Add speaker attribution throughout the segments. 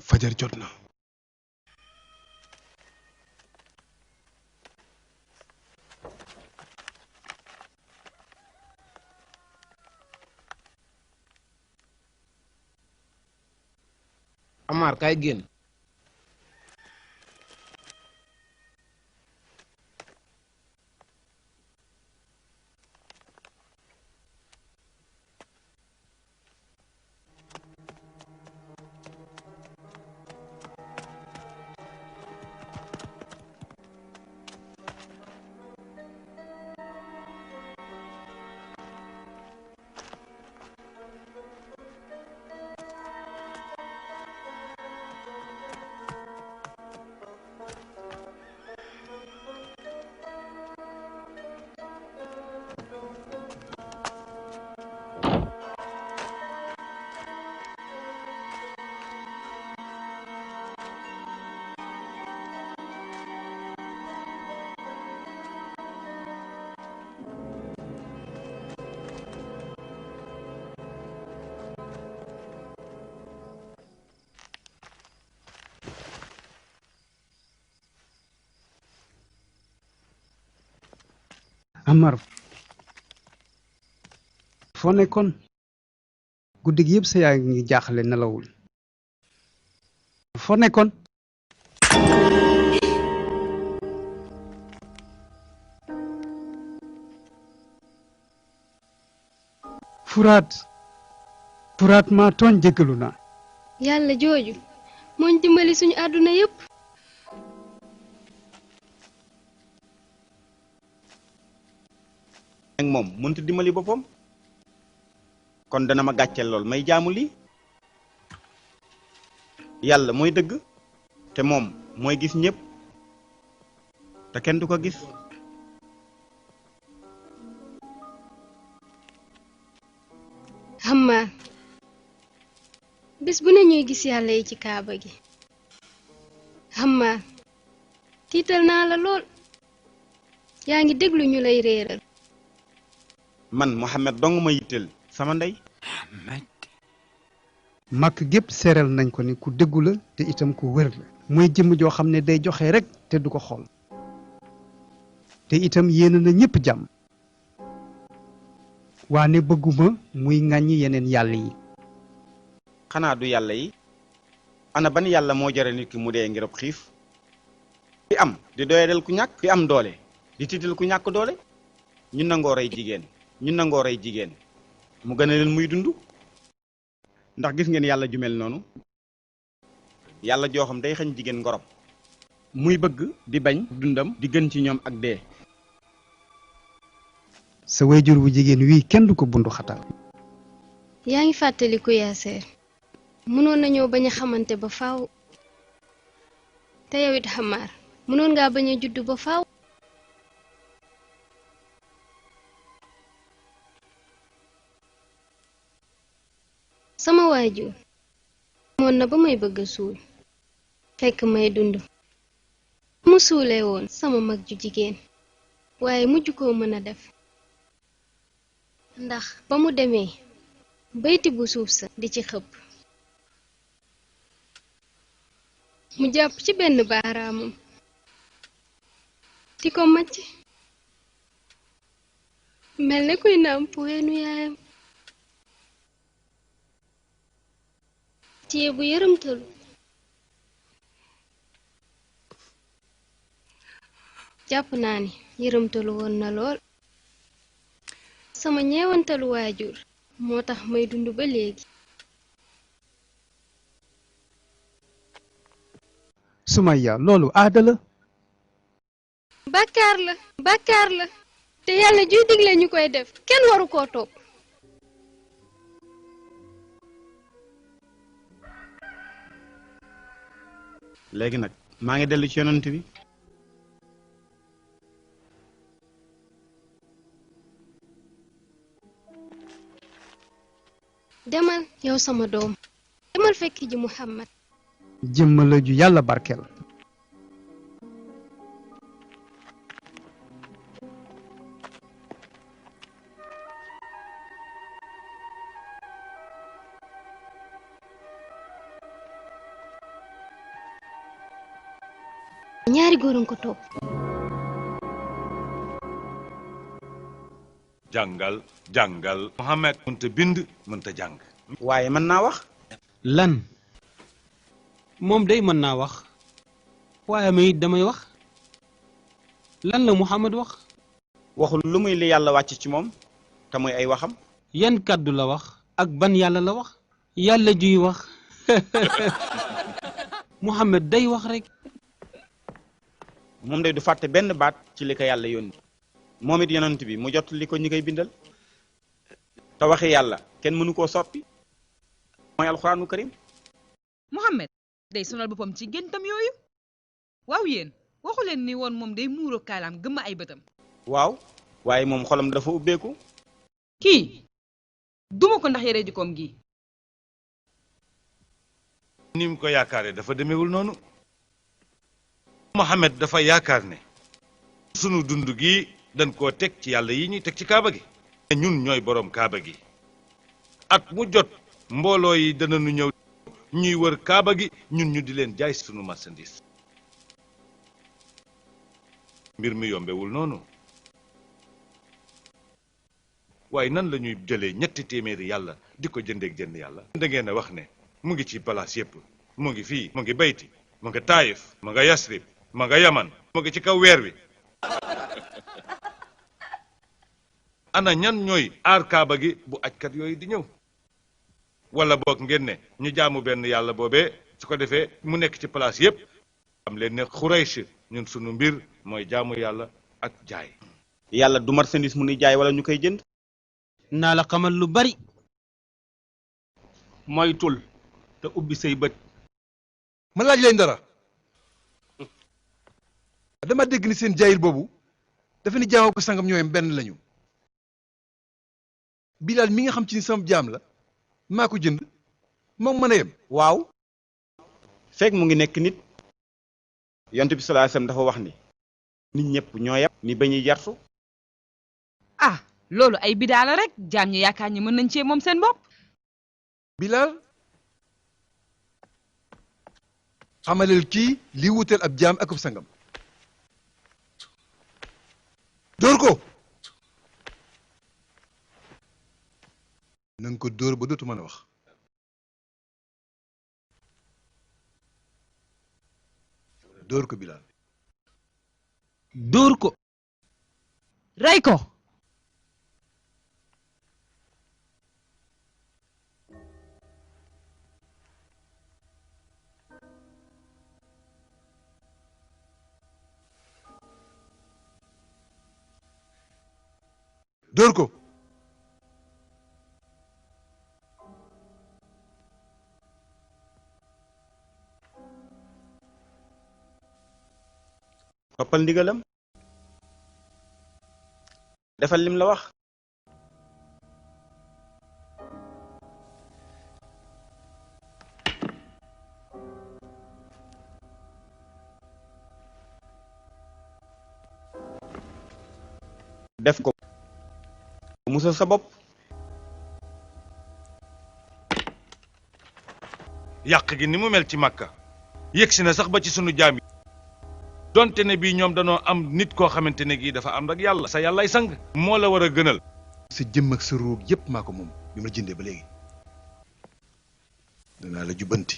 Speaker 1: fajar jot na.
Speaker 2: Amar kay génn.
Speaker 1: Amar foo nekkoon guddi gi yëpp sa yaa ngi jaaxle nelawul foo nekkoon furaat maa tooñ jéggalu naa
Speaker 3: yàlla jooju mooñ dimbali suñu àdduna yépp
Speaker 4: ak moom mënut dimbali boppam kon dana ma gàcceel lool may jaamu lii yàlla mooy dëgg te moom mooy gis ñépp te kenn du ko gis
Speaker 3: Hamma bis bu ne ñuy gis yàlla yi ci kaaba gi Hamma tiital naa la lool yaa ngi déglu ñu lay réeral
Speaker 4: man Mohamed dong ma yitteel sama ndey
Speaker 1: màkk gépp seeral nañ ko ni ku déggu la te itam ku wér la mooy jëmm joo xam ne day joxe rek te du ko xool te itam yéene na ñépp jàmm waane bëgguma muy ŋàññi yeneen yàlla yi
Speaker 4: xanaa du yàlla yi ana ban yàlla moo jare nit ki mu dee ngir xiif fi am di doyadal ku ñàkk fi am doole di tiital ku ñàkk doole ñu nangoo rey jigéen mu gën a leen muy dund ndax gis ngeen yàlla ju mel noonu yàlla joo xam day xañ jigéen ngorom muy bëgg di bañ dundam di gën ci ñoom ak dee
Speaker 1: sa wayjur bu jigéen wii kenn du ko bundu xatal
Speaker 3: yaa ngi fàttaliku Yaaseer mënoon nañoo bañ a xamante ba faaw te yow it Hamar mënoon ngaa bañ a juddu ba faaw sama waajur moon na ba may bëgg a suul fekk may dund mu suulee woon sama mag ju jigéen waaye mujj koo mën a def ndax ba mu demee bayti bu suuf sa di ci xëpp mu jàpp ci benn baaraamam di ko macc mel ne kuy nàmp weenu yaayam téye bu yërëmtalu jàpp naa ni yërëmtalu woon na lool sama ñeewantalu waajur moo tax may dund ba léegi
Speaker 1: Sumayya loolu aada la
Speaker 3: bàkkaar la te yàlla juy digle ñu koy def kenn waru koo topp
Speaker 4: léegi nag maa ngi dellu ci yonent bi
Speaker 3: demal yow sama doom demal fekk ji Muhammad
Speaker 1: jëmm la ju yàlla barkeel
Speaker 3: ñaari góor ko topp.
Speaker 2: jàngal Mohamed mënta bind mënta jàng.
Speaker 4: waaye mën naa wax.
Speaker 5: lan moom day mën naa wax waaye may damay wax lan la Mohamed wax.
Speaker 4: waxul lu muy li yàlla wàcc ci moom te muy ay waxam.
Speaker 5: yan kàddu la wax ak ban yàlla la wax. yàlla juy wax Mohamed day wax rek.
Speaker 4: moom day du fàtte benn baat ci li ko yàlla yónni. moom it yonent bi mu jot li ko ñi koy bindal. te waxi yàlla kenn mënu koo soppi. mooy alxuraanu karim.
Speaker 6: Mohamed day sonal boppam ci géntam yooyu. waaw yéen waxu leen ni woon moom day muuro kaalaam gëmma ay bëtam.
Speaker 4: waaw waaye moom xolam dafa ubbeeku.
Speaker 6: kii duma ko ndax yare jikkoom gi.
Speaker 2: ni mu ko yaakaaree dafa demewul noonu. Mohamed dafa yaakaar ne sunu dund gi dañ koo teg ci yàlla yi ñuy teg ci kaaba gi. ñun ñooy boroom kaaba gi. at mu jot mbooloo yi danañu ñëw ñuy wër kaaba gi ñun ñu di leen jaay sunu marchandise. mbir mi yombewul noonu. waaye nan la ñuy jëlee 3 téeméeri yàlla di ko jëndeeg jënd yàlla. da ngeen a wax ne mu ngi ci palaas yépp mu ngi fii mu ngi bayti mu ngi taayif mu nga yasrib mu nga yaman mu ngi ci kaw weer wi. ana ñan ñooy aar kaaba gi bu ajkat yooyu di ñëw. wala boog ngeen ne ñu jaamu benn yàlla boobee su ko defee mu nekk ci place yépp am leen ne Xuraysh ñun sunu mbir mooy jaamu yàlla ak jaay.
Speaker 4: yàlla du marchandise mu nuy jaay wala ñu koy jënd.
Speaker 5: naa la xamal lu bari.
Speaker 7: moytul te ubbi say bët.
Speaker 8: ma laaj leen dara dama dégg ni seen jaayil boobu dafa ni jaamoo ko sangam ñooyam benn lañu. Bilaal mi nga xam ci ni sama jaam la maa ko jënd moom mën a yem.
Speaker 4: waaw fekk mu ngi nekk nit. yonent bi sallallahu alayhi wasallam dafa wax ni nit ñëpp ñoo yem ni ba ñuy jartu.
Speaker 6: ah loolu ay bidaa la rek jaam ñi yaakaar ñi mën nañ cee moom seen bopp.
Speaker 8: Bilaal xamaleel kii lii wuteel ab jaam ak ab sangam. dóor ko na nga ko dóor ba dootu mën a wax. dóor ko Bilaal.
Speaker 5: dóor ko.
Speaker 6: rey ko.
Speaker 8: dóor ko.
Speaker 4: toppal ndigalam. defal lim la wax. def ko. musal sa bopp.
Speaker 2: yàq gi ni mu mel ci Makka yegsi na sax ba ci sunu jaam yi. donte ne bii ñoom danoo am nit koo xamante ne gii dafa am rek yàlla sa yàllay sang. moo la war a gënal.
Speaker 8: sa jëmm ak sa ruug yépp maa ko moom bi ma la jëndee ba léegi danaa la jubbanti.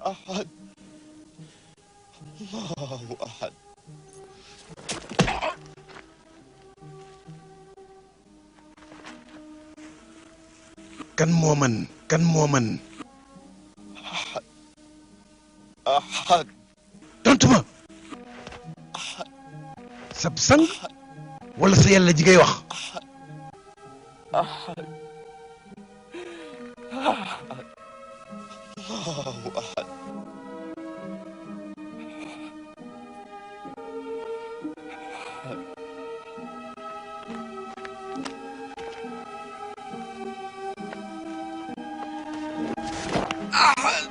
Speaker 9: أحد الله أحد
Speaker 8: kan moo man
Speaker 9: أحد أحد
Speaker 8: tontu ma sab sang wala sa yàlla ji ngay wax.
Speaker 9: أحد أحد الله أحد أحد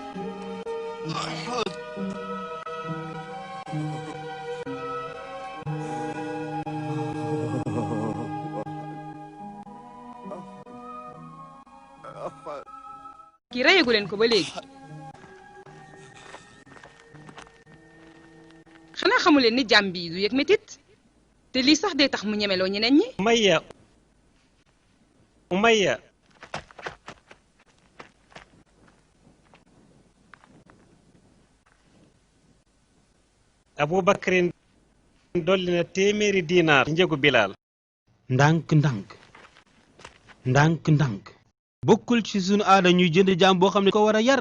Speaker 9: أحد
Speaker 6: kii reyagu leen ko ba léegi xanaa xamu leen ni jàmm bi du yëg métit te lii sax day tax mu ñemeloo ñeneen ñi.
Speaker 10: Umayya Abubakrin dolli na téeméeri dinaar ci njëgu Bilaal.
Speaker 5: ndànk bokkul ci sunu aada ñuy jënd jaam boo xam ne ko war a yar.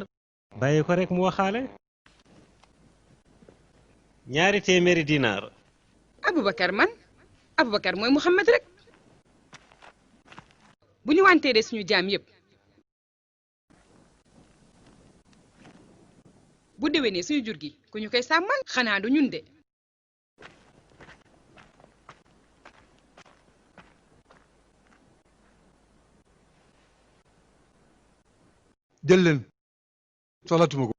Speaker 10: bàyyi ko rek mu waxaale. ñaari téeméeri dinaar.
Speaker 6: Abubakar mooy Mohamed rek bu ñu wanteeree suñu jaam yépp bu déwénee suñu jur gi ku ñu koy sàmmal xanaa du ñun de.
Speaker 8: jël leen soxlatuma ko